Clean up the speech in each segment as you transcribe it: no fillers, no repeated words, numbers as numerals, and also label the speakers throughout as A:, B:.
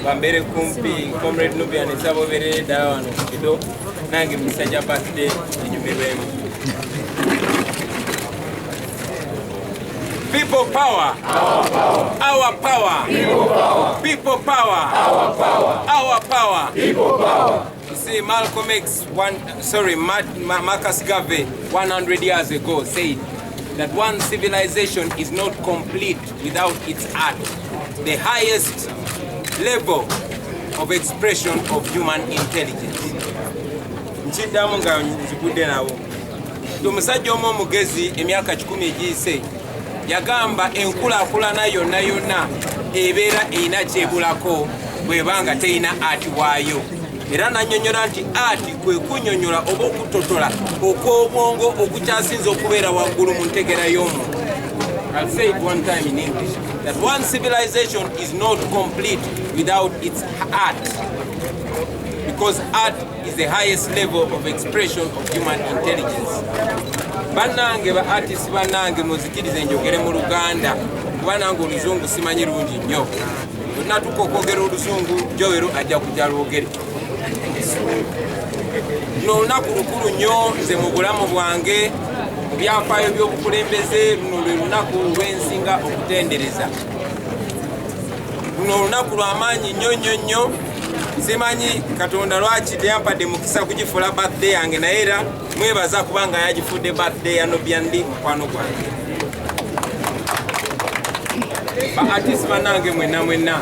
A: Bambeere kumpi. Comrade Nubian, nsaba obeerere ddala wano ku kido nange emikisa gya birthday enyumirwemu. People power. Our power. People power. Our power. People power. You see, Malcolm X, one, sorry, Marcus Garvey, 100 years ago said that one civilization is not complete without its art, the highest level of expression of human intelligence. Nkiddamu nga nzigudde nawo nti omusajja omu omugezi emyaka 100 egiyise yagamba enkulaakulana yonna yonna ebeera erina kyebulako bw'eba nga terina art waayo. Era nannyonnyola nti art kwe kunnyonnyola oba okutotola okw'obwongo okukyasinza okubeera waggulu mu ntegera y'omuntu. I'll say it one time in English, that one civilization is not complete without its art, because art is the highest level of expression of human intelligence. Bannange ba artist, bannange, muzikirize njogere mu Luganda, kuba nange Oluzungu simanyi lungi nnyo. Bwenatuuka okwogera Oluzungu, Joel ajja kujja lwogere. Luno olunaku lukulu nnyo nze mu bulamu bwange, mu byafaayo by'obukulembeze. Luno lwe lunaku lwensinga okutendereza. Luno olunaku lwamaanyi nnyo nnyo nnyo. Simanyi Katonda lwaki teyampadde mukisa kugifuula birthday yange, naye era mwebaza kubanga yagifudde birthday ya Nubian Li, mukwano gwange. Ba artist bannange mwenna mwenna,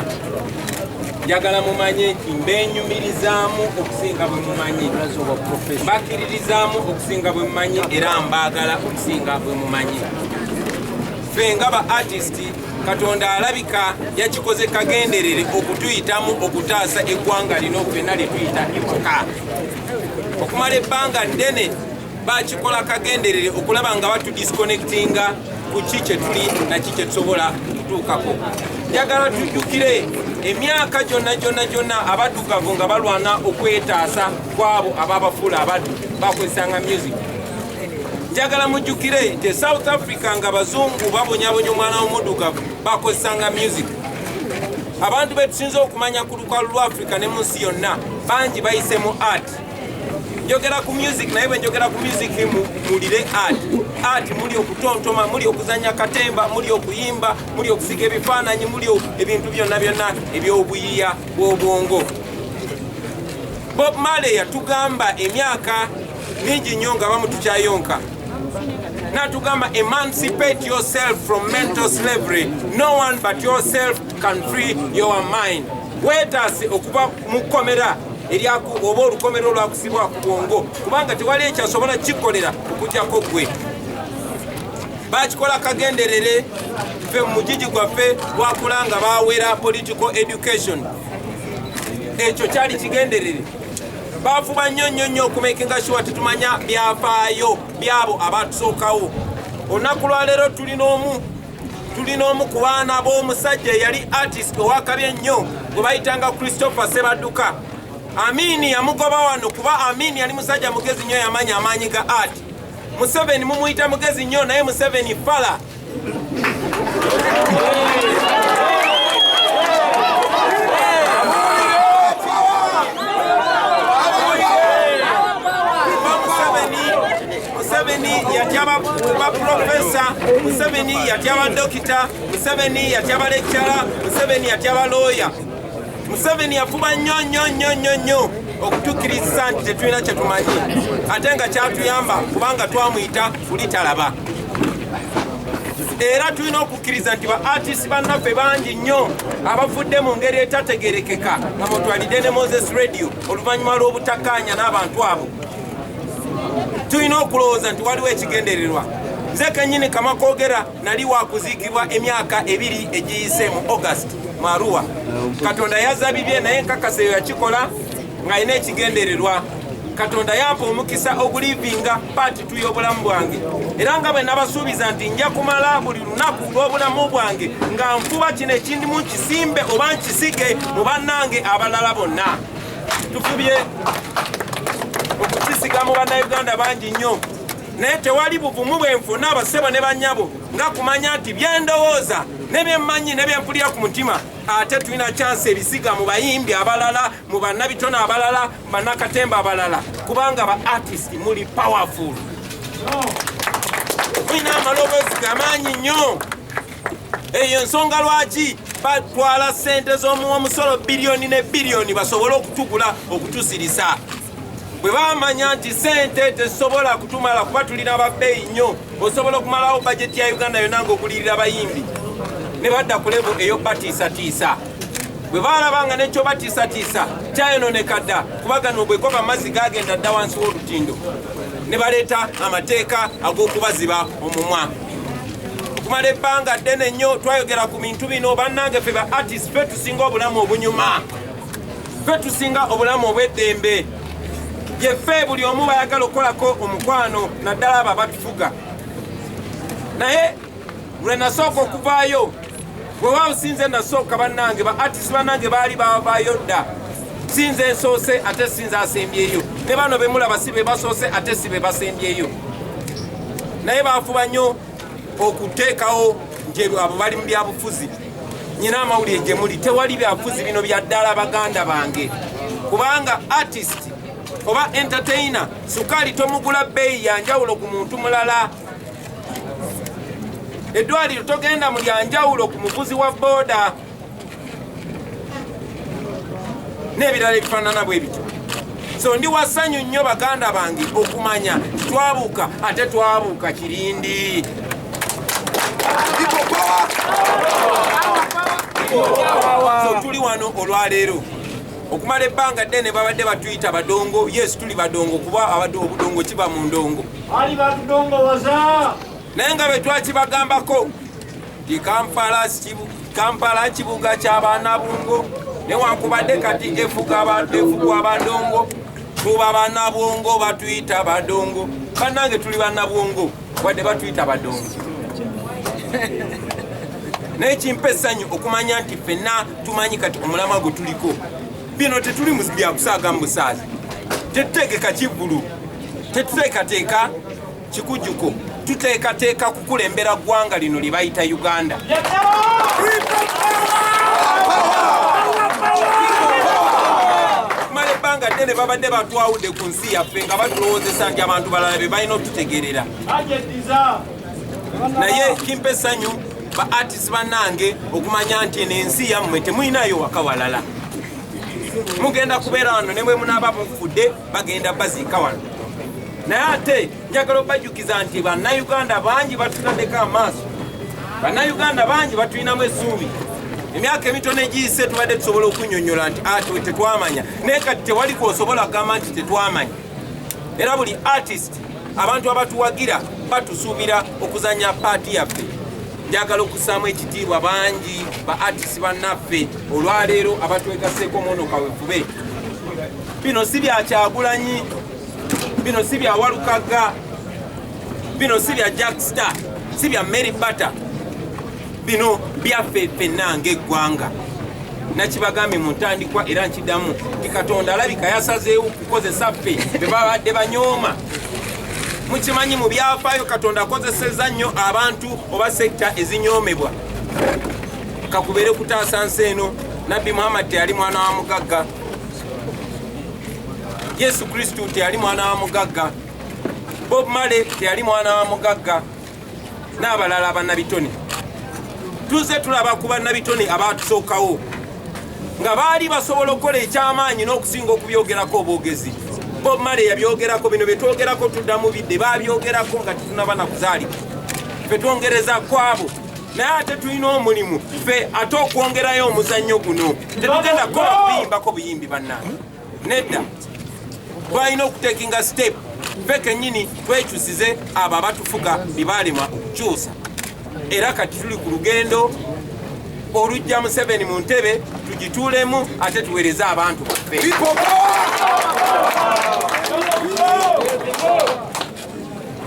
A: njagala mumanye nti mbenyumirizaamu okusinga bwe mumanyi, mbakkiririzaamu okusinga bwe mumanyi, era mbaagala okusinga bwe mumanyi. Ffe nga ba artist, Katonda alabika yakikoze kagenderere okutuyitamu okutaasa eggwanga lino ffenna lye tuyita ewaka. Okumala ebbanga ddene bakikola kagenderere okulaba nga batudisconnectinga ku ki kye tuli naki kye tusobola okutuukako. Njagala tujjukire emyaka gyonna gyonna gyonna abaddugavu nga balwana okwetaasa kwabo ababafuula abaddu, bakozesanga music. Njagala mujjukire nti South Africa nga bazungu babonyabonya omwana w'omuddugavu, bakozesanga music. Abantu betusinza okumanya ku lukalu lwa Africa ne mu nsi yonna bangi bayise mu art. Njogera ku music, naye bwe njogera ku music mulire art. Art muli okutontoma, muli okuzanya katemba, muli okuyimba, muli okusiga ebifaananyi, muli ebintu byonna byonna ebyobuyiya bw'obwongo. Bob Marley yatugamba emyaka mingi nnyo nga bamutukyayonka, natugamba, "Emancipate yourself from mental slavery. No one but yourself can free your mind." Weetaase okuva mu kkomera eryaku oba olukomera olwakusibwa ku bwongo, kubanga tewali ekyasobola kikolera okugyako gwe. Bakikola kagenderere. Ffe mu mugigi gwaffe twakula nga bawera political education. Ekyo kyali kigenderere. Bafuba nnyo nnyo nnyo okumakinga sure tetumanya byafaayo byabo abatusookawo. Olunaku lwaleero tulina omu ku baana b'omusajja eyali artist owakabi ennyo gwe bayitanga Christopher Sebadduka. Amini yamugoba wano kuba Amini yali musajja mugezi nnyo, yamanya amaanyi ga art. Museveni mumuyita mugezi nnyo, naye Museveni fala. Kuba Museveni yatya baprofesa, Museveni yatya badokita, Museveni yatya balecturer, Museveni yatya balooya. Museveni yafuba nnyo nnyo nnyo nnyo nnyo okutukkiriza nti tetulina kyetumanyi, ate nga kyatuyamba kubanga twamuyita kulitalaba. Era tulina okukkiriza nti ba artist bannaffe bangi nnyo abafudde mu ngeri etategerekeka, nga mutwalidde ne Moses Radio oluvannyuma lw'obutakkaanya n'abantu abo. Tulina okulowooza nti waliwo ekigendererwa. Nze kennyini kamakwogera nali wakuziikibwa emyaka 2 egiyise mu August mu Arua. Katonda yazza bibye, naye nkakasa eyo yakikola ng'alina ekigendererwa. Katonda yampa omukisa ogulivinga part two y'obulamu bwange, era nga bwe nabasuubiza nti nja kumala buli lunaku lw'obulamu bwange nga nfuba kino ekindimu nkisimbe oba nkisige mu bannange abalala bonna. Tufubye okukisiga mu Bannayuganda bangi nnyo, naye tewali buvumu bwenfuna, abasebo ne bannyabo, nga kumanya nti byendowooza Nebyemmanyi nebyempulira ku mutima, ate tulina chance ebisiga mu bayimbi abalala, mu bannabitone abalala, mu bannakatemba abalala, kubanga ba artist muli powerful, mulina amaloboozi gamaanyi nnyo. Eyo ensonga lwaki batwala ssente z'omuwomusolo biliyoni ne biliyoni basobole okutugula, okutusirisa. Bwe bamanya nti ssente tezisobola kutumala kuba tulina babbeeyi nnyo, osobola okumalawo bajeti ya Uganda yonna ng'ogulirira bayimbi, ne badda ku level ey'obatiisatiisa. Bwe baalaba nga nekyobatiisatiisa kyayononeka dda, kuba gano bwe goba amazzi gagenda dda wansi w'olutindo, ne baleeta amateeka ag'okubaziba omumwa. Okumala ebbanga ddene nnyo twayogera ku bintu bino. Bannange, ffe ba artist ffe tusinga obulamu obunyuma, ffe tusinga obulamu obw'eddembe, yeffe buli omu bayagala okukolako omukwano, naddala abo abatufuga. Naye lwe nasooka okuvaayo, weewaawo sinze nasooka, bannange ba artist bannange baali bavaayo dda, sinze nsoose ate sinze asembyeyo, ne bano bemulaba si be basoose ate si be basembyeyo, naye baafuba nnyo okuteekawo nti abo bali mu byabufuzi. Nyina amawulire gye muli, tewali byabufuzi, bino bya ddala baganda bange, kubanga artist oba entertainer sukaali tomugula bbeeyi yanjawulo ku muntu mulala, eddwaliro togenda mu lyanjawulo ku muvuzi wa booda n'ebirala ebifaanana bwe bityo. So ndi wasanyu nnyo baganda bange okumanya twabuuka, ate twabuuka kirindi. So tuli wano olwaleero okumala ebbanga ddene babadde batuyita badongo. Yes, tuli badongo kuba obudongo kiba mu ndongo, naye nga bwe twakibagambako nti Kampala kibuga ky'abaanabungo, newankubadde kati efugwa abadongo, tuba bannabwongo batuyita badongo. Bannange, tuli bannabwongo wadde batuyita badongo, naye kimpa essanyu okumanya nti ffenna tumanyi kati omulamwa gwe tuliko. Bino tetuli mu byakusaaga mu busaazi, tetuteekeka kivvulu, tetuteekateeka kikujuko, tuteekateeka kukulembera ggwanga lino lye bayita Uganda. Kumala ebbanga ddene babadde batwawudde ku nsi yaffe nga batulowoozesa nti abantu balala be balina otutegeerera, naye kimpa essanyu ba artist bannange okumanya nti eno ensi yammwe, temulinayo waka walala, mugenda kubeera wano, ne bwe munaaba mufudde bagenda baziika wano. Naye ate njagala obajjukiza nti bannayuganda bangi batutaddeko amaaso, bannayuganda bangi batulinamu essuubi. Emyaka emitono egiyise tubadde tusobola okunyonyola nti ate tetwamanya, naye kati tewali kwosobola kugamba nti tetwamanya. Era buli artist, abantu abatuwagira batusuubira okuzanya part yaffe. Njagala okussaamu ekitiibwa bangi ba artist bannaffe olwaleero abatwegaseeko mwono kawefube. Bino si bya Kyagulanyi, bino si bya Walukagga, bino si bya Jackstar, si bya Mary Bata, bino byaffe ffenna ng'eggwanga. Nakibagambye mu ntandikwa era nkiddamu nti Katonda alabika yasazeewo kukozesa ffe be babadde banyooma. Mukimanyi mu byafaayo Katonda akozeseza nnyo abantu oba sector ezinyoomebwa kakubeere kutaasa nsi eno. Nabbi Muhammad teyali mwana wa mugagga, Yesu Kristu teyali mwana wa mugagga, Bob Marley teyali mwana wa mugagga, n'abalala bannabitone. Tuzze tulaba ku bannabitone abatusookawo nga baali basobola okukola ekyamaanyi n'okusinga okubyogerako obwogezi. Bob Marley yabyogerako, bino bye twogerako tuddamu bidde, babyogerako nga tetunaba na kuzaalibwa. Ffe twongereza kwabo, naye ate tulina omulimu ffe ate okwongerayo omuzannyo guno. Tetugenda kukola kuyimbako buyimbi bannange, nedda, twalina okutekinga step ffe kennyini twekyusize abo abatufuga bye baalemwa okukyusa. Era kati tuli ku lugendo olujja Museveni mu ntebe, tugituulemu ate tuweereze abantu baffe.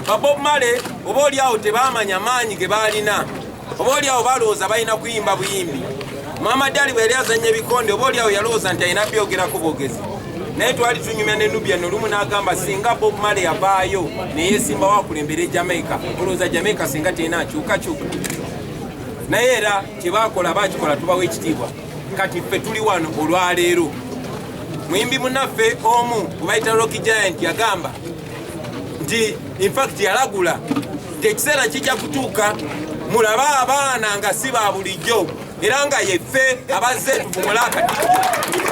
A: Ba Bob Marley oba oliawo tebaamanya maanyi ge baalina, oba oliawo balowooza balina kuyimba buyimbi. Muhammad Ali bwe yali azannya ebikonde, oba oliawo yalowooza nti alina byogerako bwogezi, naye twali tunyumya ne Nubian olumu n'agamba singa Bob Marley yavaayo neyesimbawo akulembere Jamaica, olowooza Jamaica singa terina nkyukakyuka? Naye era kyebakola bakikola, tubawa ekitiibwa. Kati ffe tuli wano olwaleero. Muyimbi munaffe omu gwebayita Rocky Giant yagamba nti, infact yalagula nti ekiseera kijja kutuuka mulabe abaana nga si ba bulijjo, era nga yeffe abazze tuvumule akatijjo.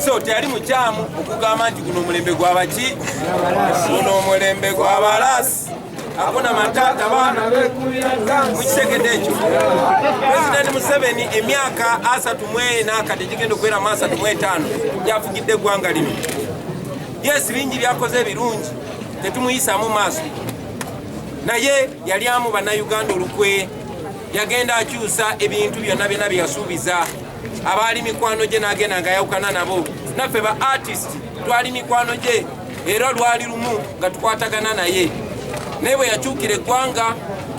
A: So teyali mukyamu okugamba nti guno omulembe gwabaki, guno omulembe gw'abalasi, hakuna matata baana. Mukitegedde ekyo? President Museveni emyaka 34 kati egigenda okubeera mu 35 gyafugidde eggwanga lino, yes, bingi byakoze ebirungi, tetumuyisaamu maaso, naye yalyamu Bannayuganda olukwe. Yagenda akyusa ebintu byonna byonna byeyasuubiza. Abaali mikwano gye n'agenda nga yawukana nabo. Naffe ba artist twali mikwano gye, era lwali lumu nga tukwatagana naye, naye bwe yakyukira eggwanga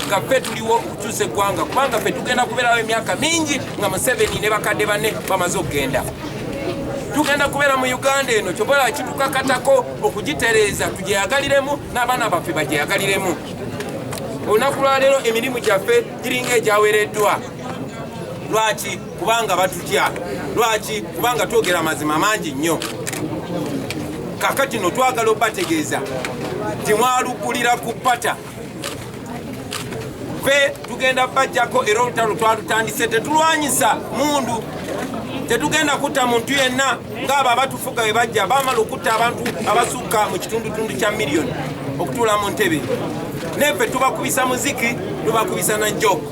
A: nga ffe tuliwo okukyusa eggwanga, kubanga ffe tugenda kubeerawo emyaka mingi nga Museveni ne bakadde banne bamaze okugenda. Tugenda kubeera mu Uganda eno, kyobola kitukakatako okugitereeza, tugyeyagaliremu n'abaana baffe bagyeyagaliremu. Olunaku lwaleero emirimu gyaffe giringa egyawereddwa. Lwaki? Kubanga batutya. Lwaki? Kubanga twogera amazima mangi nnyo. Kakati no twagala obategeeza timwalukulira ku pata, ffe tugenda bajjako, era olutalo twalutandise. Tetulwanyisa mundu, tetugenda kutta muntu yenna ng'abo abatufuga bwe bajja bamala okutta abantu abasukka mu kitundutundu kya miliyoni okutuula mu ntebe. Neffe tubakubisa muziki, tubakubisa na joke.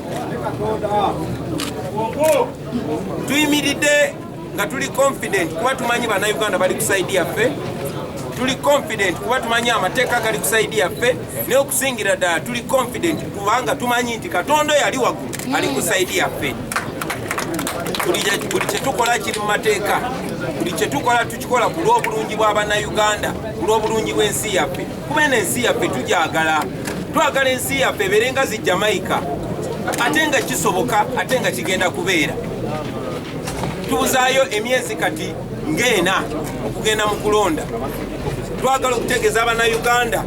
A: Tuyimiridde nga tuli confident kuba tumanyi Bannayuganda bali ku side yaffe. Tuli confident kuba tumanyi amateeka gali ku side yaffe, naye okusingira ddala tuli confident kubanga tumanyi nti Katonda oyo ali waggulu ali ku side yaffe. Buli kyetukola kiri mu mateeka. Buli kyetukola tukikola ku lw'obulungi bw'Abannayuganda, ku lw'obulungi bw'ensi yaffe, kuba eno ensi yaffe tugyagala. Twagala ensi yaffe ebeere nga zi Jamaica, ate nga kisoboka, ate nga kigenda kubeera. Tubuzaayo emyezi kati ng'ena okugenda mu kulonda. Twagala okutegeeza Abannayuganda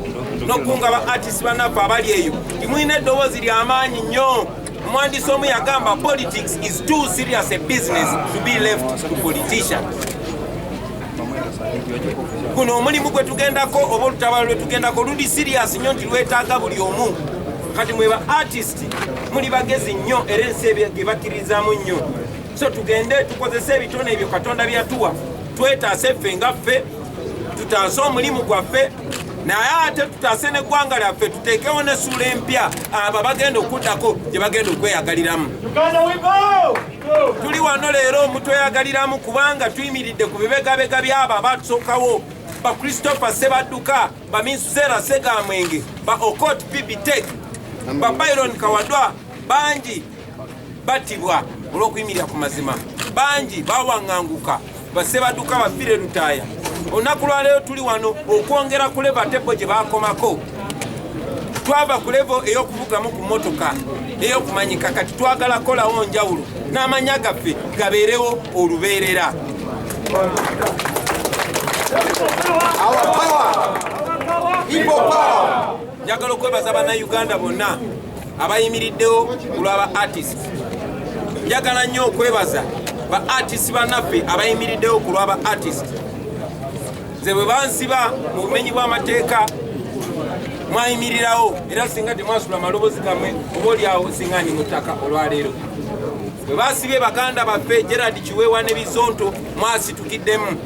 A: n'okukunga ba artist bannaffe abali eyo nti mulina eddoboozi ly'amaanyi nnyo. Omuwandiisi omu yagamba, "Politics is too serious a business to be left to politicians." Guno omulimu gwe tugendako oba olutabalo lwe tugendako luli serious nnyo nti lwetaaga buli omu. Kati mwe ba artist muli bagezi nnyo, era ensi gebakkiririzaamu nnyo. So tugende tukozese ebitone ebyo Katonda byatuwa, twetaase ffe nga ffe, tutaase omulimu gwaffe, naye ate tutaase n'eggwanga lyaffe, tuteekewo n'essuula empya abo bagenda okuddako gye bagenda okweyagaliramu. Tuli wano leero mutweyagaliramu kubanga tuyimiridde ku bibegabega byabo abatusookawo, ba Christopher Sebadduka, ba Minsera Segamwenge, ba Okot P'Bitek, ba Byron Kawadwa. Bangi battibwa olw'okuyimirira ku mazima, bangi bawaŋŋanguka, basebaduka, bafire Lutaaya. Olunaku lwaleero tuli wano okwongera ku level tebo gye bakomako. Twava ku level ey'okuvugamu ku motoka ey'okumanyika, kati twagala kukolawo njawulo n'amanya gaffe gabeerewo olubeerera.
B: Our power. People power.
A: Njagala okwebaza Bannayuganda bonna abayimiriddewo ku lw'aba artist. Njagala nnyo okwebaza ba artist bannaffe abayimiriddewo ku lw'aba artist. Nze bwe bansiba mu bumenyi bw'amateeka, mwayimirirawo, era singa temwasula amaloboozi gammwe, oba oliawo singa ndi mu ttaka olwaleero. Bwe basibye baganda baffe Gerard Kiweewa ne Bizonto, mwasitukiddemu.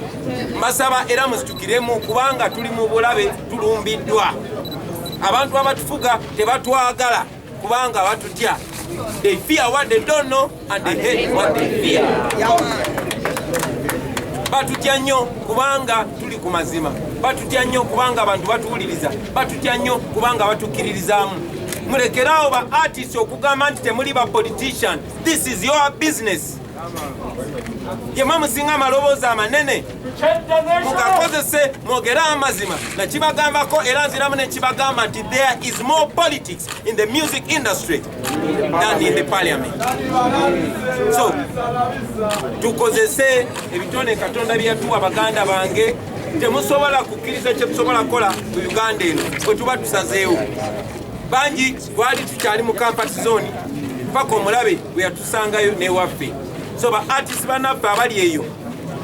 A: Mbasaba era musitukiremu kubanga tuli mu bulabe, tulumbiddwa. Abantu abatufuga tebatwagala kubanga batutya. They fear what they don't know and they hate what they fear. Batutya nnyo kubanga tuli ku mazima, batutya nnyo kubanga abantu batuwuliriza, batutya nnyo kubanga batukkiririzaamu. Mulekeraawo ba artist okugamba nti temuli ba politician. This is your business. Yemwe musinga amaloboozi amanene, mugakozese mwogere amazima. Nakibagambako era nziramu nekibagamba nti there is more politics in the music industry than in the parliament. So tukozese ebitone Katonda byeyatuwa. Baganda bange, Temusobola kukkiriza kye tusobola kukola mu Uganda eno bwe tuba tusazeewo. Bangi twali tukyali mu comfort zone paka omulabe bwe yatusangayo n'ewaffe. So ba artist bannaffe abali eyo,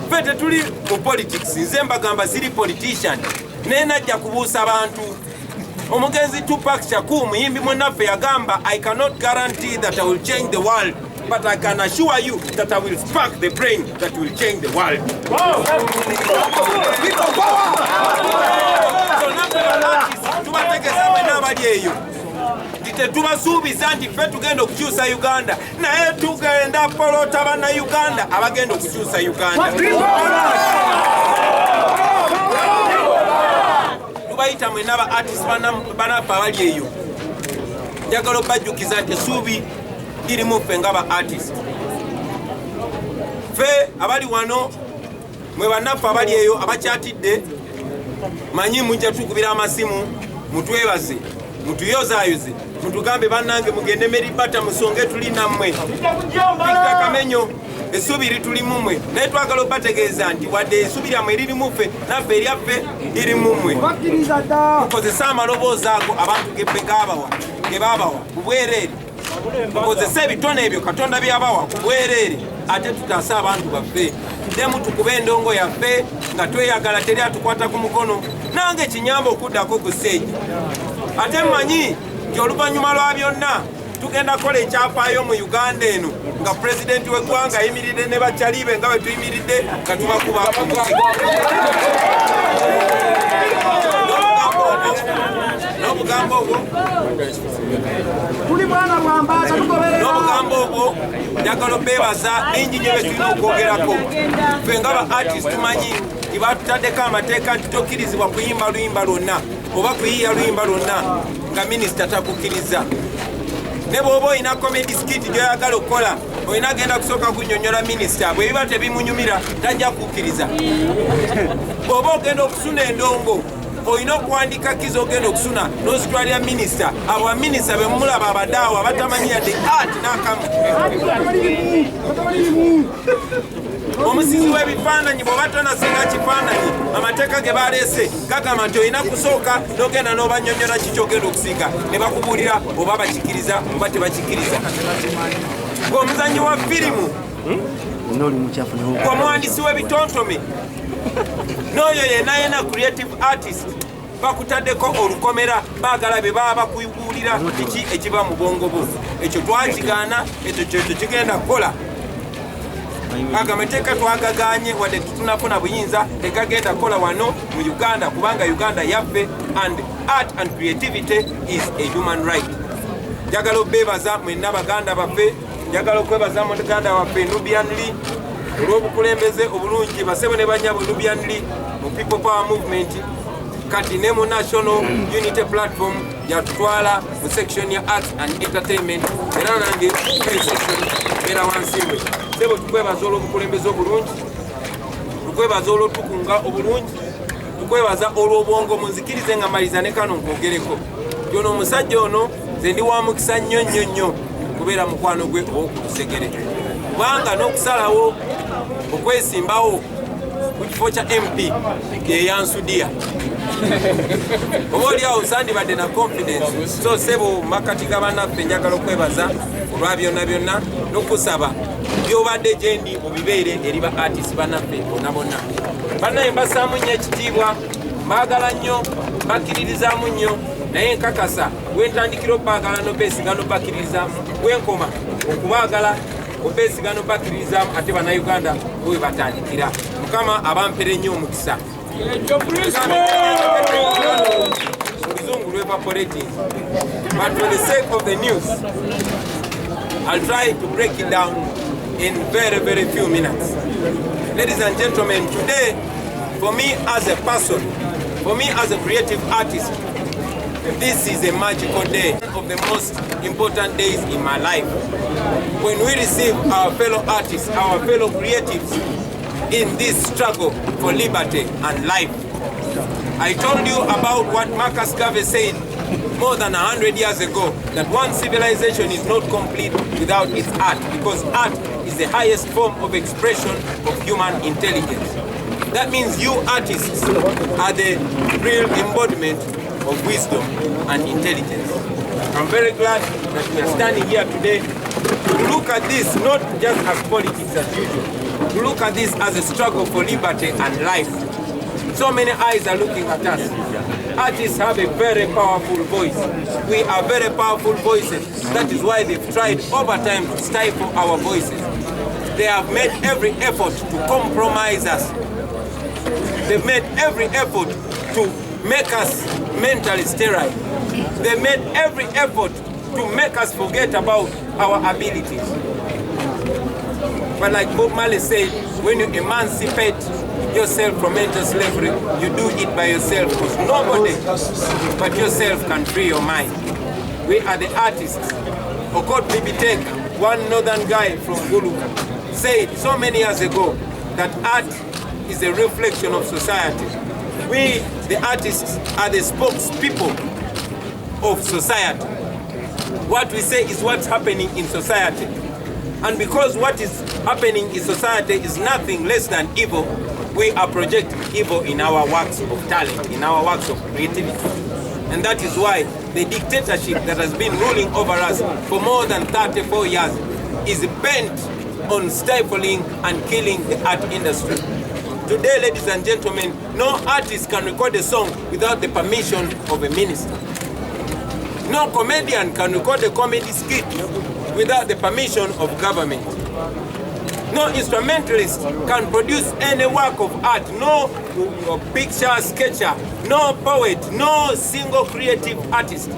A: ffe tetuli mu politics. Nze mbagamba siri politician, naye najja kubuusa bantu. Omugenzi Tupac Shakur, muyimbi munnaffe, yagamba, "I cannot guarantee that I will change the world, but I can assure you that I will spark the brain that will change the world."
B: People power!
A: So naffe ba artist tubategeeza mwenna abali eyo nti tetubasuubiza nti ffe tugenda okukyusa Uganda, naye tugenda polota Bannayuganda abagenda okukyusa Uganda. Tubayita mwenna ba artist banaffe abali eyo. Njagala obajjukiza nti essuubi lirimu ffe nga ba artist. Ffe abali wano, mwe bannaffe abali eyo abakyatidde, manyi mujja tukubira amasimu mutwebaze, mutuyozaayoze, mutugambe, "Bannange, mugende meribata musonge, tuli nammwe." Victor Kamenyo, essuubi litulimu mmwe. Naye twagala obategeeza nti wadde essuubi lyammwe lirimu ffe, naffe eryaffe lirimu mmwe. Mukozese amaloboozi ago abantu gebbe gabawa, ge babawa ku bwereere. Mukozese ebitone ebyo Katonda byabawa ku bwereere, ate tutaase abantu baffe. Tuddemu tukube endongo yaffe nga tweyagala, teri atukwata ku mukono. Nange kinyamba okuddako ku stage. Ate mmanyi nti oluvannyuma lwa byonna tugenda kukola ekyafaayo mu Uganda eno nga pulezidenti w'eggwanga ayimiridde ne bakyalibe nga bwe tuyimiridde nga tubakuba omuziki. N'obugambo obwo
C: Tuli bwana bwambaza tugoberera.
A: N'obugambo obwo, njagala obeebaza. Bingi nnyo bye tulina okwogerako. Ffe nga ba artist tumanyi nti batutaddeko amateeka nti tokkirizibwa kuyimba luyimba lwonna oba kuyiiya luyimba lwonna nga minisita takukkiriza. Ne bw'oba olina comedy skit gy'oyagala okukola, olina genda kusooka kunnyonnyola minisita. Bwe biba tebimunyumira, tajja kukkiriza. Bw'oba ogenda okusuna endongo, olina okuwandika kiza ogenda okusuna n'ozitwalira minisita. Abo baminisita be mumulaba abadaawo abatamanyi yadde art n'akamu. Omusizi w'ebifaananyi, bw'oba tonasinga kifaananyi, amateeka ge baleese gagamba nti olina kusooka n'ogenda n'obanyonnyola kiki ogenda okusiiga, ne bakubuulira oba bakikiriza oba tebakikkiriza. Ng'omuzanyi wa firimu, omuwandiisi w'ebitontome, n'oyo yenna yena creative artist, bakutaddeko olukomera. Baagala be baba bakubuulira kiki ekiba mu bwongo bwo. Ekyo twakigaana, ekyo kyekyo kigenda kukola. Ago amateeka twagaganye, wadde tetunafuna buyinza, tegagenda kukola wano mu Uganda, kubanga Uganda yaffe and art and creativity is a human right. Njagala obeebaza mwenna baganda baffe. Njagala okwebaza muganda waffe Nubian Lee olw'obukulembeze obulungi. Basebo ne banyabo, Nubian Lee mu People Power Movement, kati ne mu National Unity Platform, yatutwala mu section ya arts and entertainment, era nange section era wansi we. Sebo, tukwebaza olw'obukulembeze obulungi, tukwebaza olw'otukunga obulungi, tukwebaza olw'obwongo. Munzikirize nga maliza ne kano nkwogereko yono omusajja ono. Nze ndi wa mukisa nnyo nnyo nnyo kubeera mukwano gwe ow'oku lusegere, kubanga n'okusalawo okwesimbawo ku kifo kya MP yeyansudiya, oba oli awo sandibadde na confidence. So sebo, makati ga bannaffe, njagala okwebaza olwa byonna byonna n'okusaba byobadde gyendi obibeere eri ba artist bannaffe bonna bonna. Bannaye, mbasaamu nnyo ekitiibwa, mbaagala nnyo, bakkiririzaamu nnyo, naye nkakasa wentandikira obbaagala nobeesiga nobakkiririzaamu, bwenkoma okubaagala, obeesiga nobakkiririzaamu, ate Bannayuganda bwe batandikira. Mukama abampere nnyo omukisa. Oluzungu lwevaporating, but for the sake of the news, I'll try to break it down in very, very few minutes. Ladies and gentlemen, today, for me as a person, for me as a creative artist, this is a magical day, of the most important days in my life. When we receive our fellow artists, our fellow creatives in this struggle for liberty and life. I told you about what Marcus Garvey said more than 100 years ago, that one civilization is not complete without its art, because art is the highest form of expression of human intelligence. That means you artists are the real embodiment of wisdom and intelligence. I'm very glad that we are standing here today to look at this not just as politics as usual, to look at this as a struggle for liberty and life. So many eyes are looking at us. Artists have a very powerful voice. We are very powerful voices. That is why they've tried over time to stifle our voices. They have made every effort to compromise us. They've made every effort to make us mentally sterile. They made every effort to make us forget about our abilities. But like Bob Marley said, when you emancipate yourself from mental slavery, you do it by yourself, because nobody but yourself can free your mind. We are the artists. Okot Bibitek, one northern guy from Gulu, said so many years ago that art is a reflection of society. We, the artists, are the spokespeople of society. What we say is what's happening in society. And because what is happening in society is nothing less than evil, we are projecting evil in our works of talent, in our works of creativity. And that is why the dictatorship that has been ruling over us for more than 34 years is bent on stifling and killing the art industry. Today, ladies and gentlemen, no artist can record a song without the permission of a minister. No comedian can record a comedy skit without the permission of government. No instrumentalist can produce any work of art, no picture sketcher, no poet, no single creative artist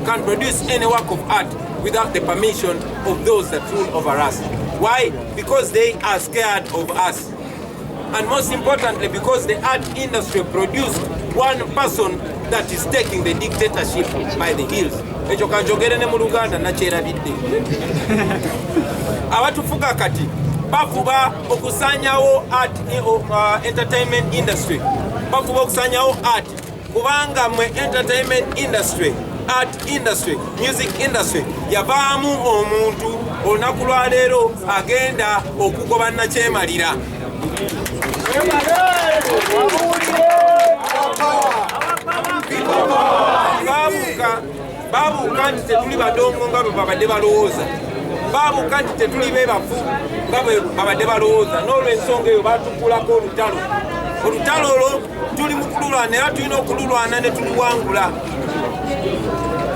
A: can produce any work of art without the permission of those that rule over us. Why? Because they are scared of us. And most importantly, because the art industry produced one person that is taking the dictatorship by the heels. Ekyo kanjogere ne mu Luganda, nakyerabidde. Abatufuga kati bafuba okusanyawo art, entertainment industry. Bafuba okusanyawo art, kubanga mwe entertainment industry, art industry, music industry yavaamu omuntu olunaku lwaleero agenda okugoba nakyemalira. Babuuka nti tetuli badongo nga bwe babadde balowooza, babuuka nti tetuli bebafu nga bwe babadde balowooza. N'olwensonga eyo batukulako olutalo. Olutalo olwo tuli mu kululwana, era tulina okululwana ne tuluwangula.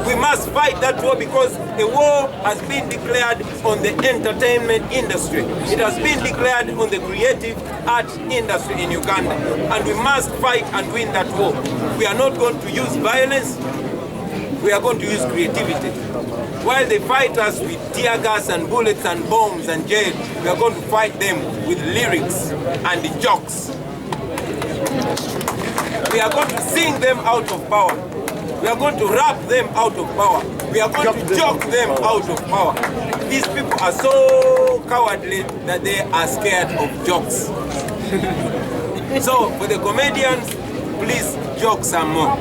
A: We must fight that war because a war has been declared on the entertainment industry. It has been declared on the creative art industry in Uganda. And we must fight and win that war. We are not going to use violence. We are going to use creativity. While they fight us with tear gas and bullets and bombs and jail, we are going to fight them with lyrics and jokes. We are going to sing them out of power. We are going to rap them out of power. We are going to joke them out of power. These people are so cowardly that they are scared of jokes. So for the comedians, please joke some more.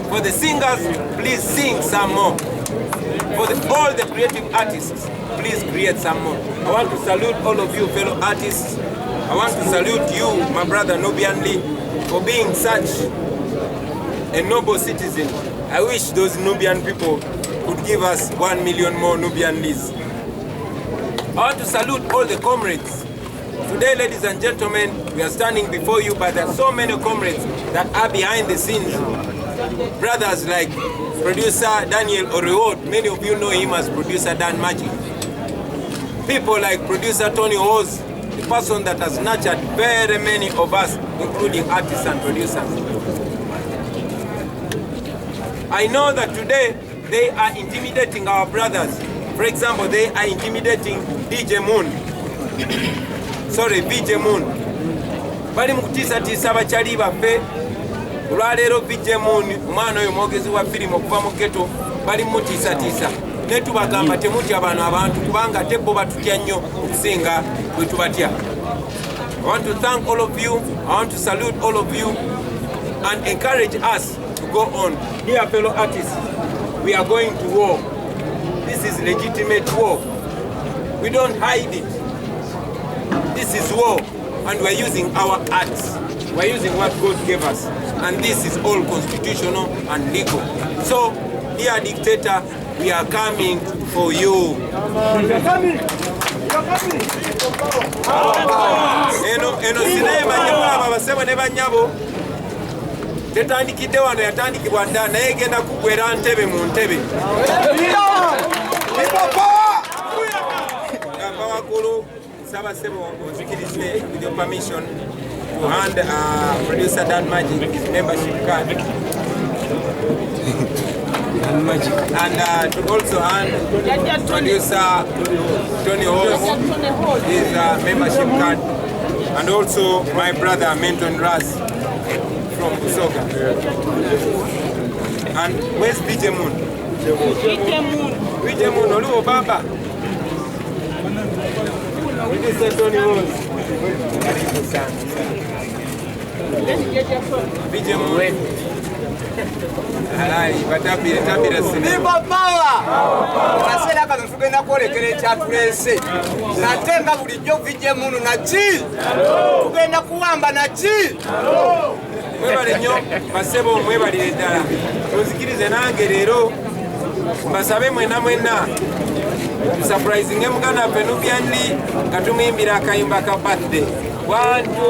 A: For the singers, please sing some more. For all the creative artists, please create some more. I want to salute all of you fellow artists. I want to salute you, my brother Nubian Lee, for being such a noble citizen. I wish those Nubian people could give us 1 million more Nubian Lees. I want to salute all the comrades. Today, ladies and gentlemen, we are standing before you, but there are so many comrades that are behind the scenes. Brothers like producer Daniel Oriot, many of you know him as producer Dan Magic. People like producer Tony Oz, the person that has nurtured very many of us, including artists and producers. I know that today they are intimidating our brothers. For example, they are intimidating DJ Moon. Sorry, VJ Moon. Bali mu kutiisatiisa abakyali baffe. Olwaleero VJ Moon, omwana oyo mwogezi wa firimu okuva mu ghetto, bali mutiisatiisa. Ne tubagamba temutya bano abantu, kubanga ate bo batutya nnyo okusinga bwe tubatya. I want to thank all of you. I want to salute all of you and encourage us to go on. Dear fellow artists, we are going to war. This is legitimate war. We don't hide it. This is war. And we're using our arts. We're using what God gave us. And this is all constitutional and legal. So, dear dictator, we are coming for you. Eno eno sinema gyemulaba, basebo ne bannyabo, tetandikidde wano, yatandikibwa dda, naye egenda kuggwera ntebe mu ntebe.
B: People power!
A: Gamba waggulu, nsaba ssebo onzikirize, with your permission, to hand producer Dan Magic his membership card and to also hand producer Tony Hall his membership card and also my brother Menton Ras from Busoga. And where's DJ Moon? DJ Moon, oliwo baba? Producer Tony Hall. Karibu sana. DJ Moon. Halali, batabire tabire sinema.
B: People power! Akaseera kano tugenda kwolekera ekyatuleese, nate nga bulijjo VJ Munu naki tugenda kuwamba naki.
A: Mwebale nnyo basebo, mwebalire ddala. Munzikirize nange leero mbasabe mwenna mwenna tusurprisinge muganda waffe Nubian Li nga tumuyimbira akayimba ka birthday. One, two.